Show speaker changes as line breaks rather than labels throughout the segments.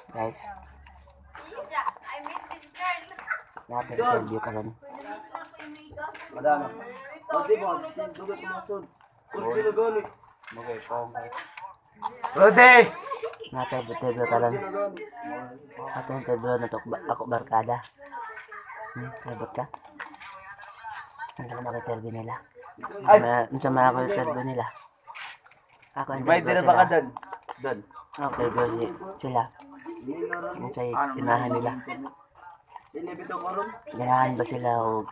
Guys, natin interview karon.
Madama. O, di ba? Dugot mo sud. Kung sino gani.
Okay, pong.
Rode!
Natin interview karon. Ato interview na to ako barkada. Kabot ka? Ano man ako interview nila?
Ay!
Ano man ako interview nila? Ako
May
interview
dira ba
sila.
ka dan? Dan.
Ako interview sila. Kung sa ganahan nila. Ganahan ba sila og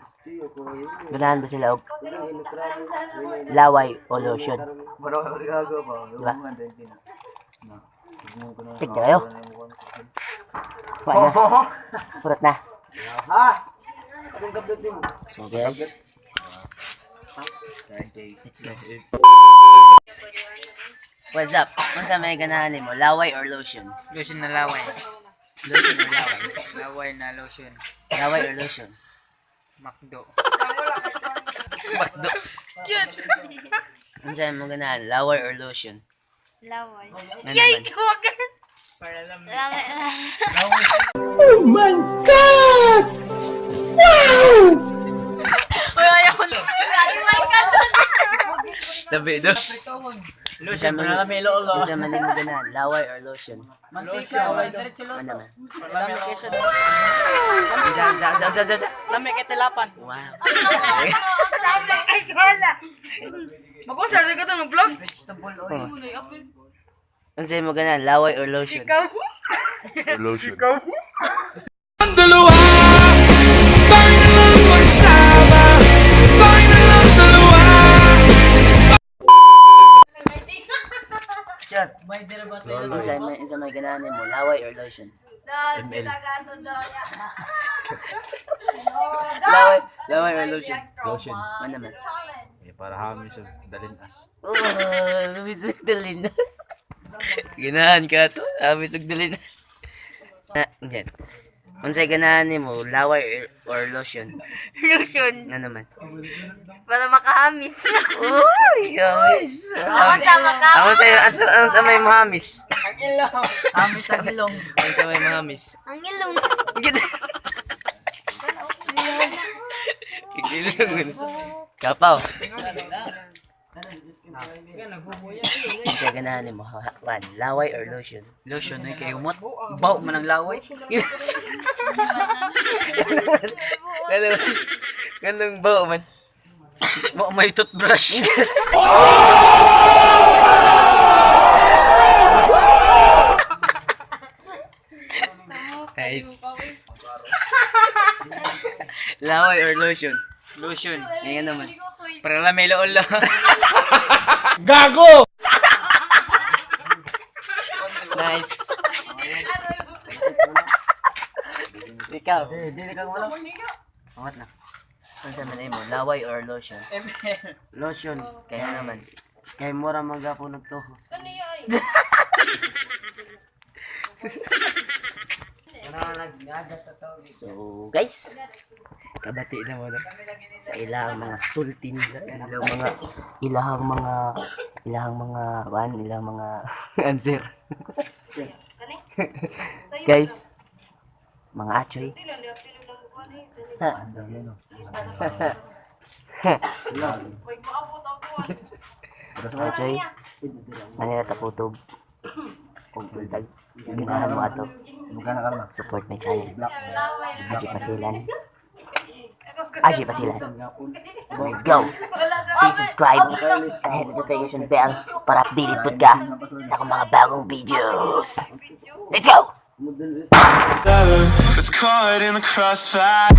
Ganahan ba sila og laway o lotion? Diba? Tignan kayo. Wala na. Purot na.
Ha? Anong tablet mo?
So guys, let's go. What's up? Unsa may ganahan nimo? Laway or lotion?
Lotion na laway.
Lotion or laway?
Laway na lotion.
Laway or lotion?
Macdo.
Bakdo. Unsa mo ganahan? Laway or lotion?
Laway.
Nga naman?
Laway.
Tabi do.
Lotion na lami ilo.
Unsa man nimo ganahan? Laway or lotion?
Mantika.
Ano naman?
Lami kesyo.
Unsa unsa unsa unsa unsa?
Lami kay tilapan.
Wow.
Mag-unsa sa ka ng vlog?
Oh. Unsa mo ganahan? Laway or lotion?
Lotion.
Dalawa. Tayo na lang magsama. Tayo na lang dalawa.
Unsa may ganahan nimo? Laway or lotion?
ML.
Laway, laway or lotion?
Lotion.
Ano naman?
Eh, para hamis sa dalinas.
Oh, hamis og dalinas. Ganahan ka to? Hamis og dalinas. Na, yan. Unsay ganahan nimo? Laway or lotion?
Lotion.
Ano naman?
Para makahamis.
Uy, hamis.
Ako sama ka.
Ang sa ang sa may mahamis.
Ang ilong. Amis ang ilong.
Ang sa may mahamis.
Ang ilong.
Gita. Igilong. Kapaw. Unsay ganahan nimo? Wan, laway or lotion?
Lotion ay kay umot. Baw man ang laway.
Ganun. Ganun ba man?
Mo may toothbrush.
Nice. Laway or lotion?
Lotion.
Ngayon naman.
Para lami ilo.
Nice. Ikaw. Angat na. Ano man mo? Laway or lotion?
Lotion.
Kaya naman.
Kay mura magapon nagtuhos.
So, guys, kabati na mo na sa ilang mga sulti nila, ilang mga ilang mga wan, ilang mga answer. Guys, mga achoy. Achoy, Manila taputob. Ug buntag, ganahan mo ato. Support my channel. Aji Pasilan. Aji Pasilan. So let's go. Please subscribe and hit the notification bell para updated pud ka sa akong mga bagong videos. Let's go!
It's caught in the crossfire.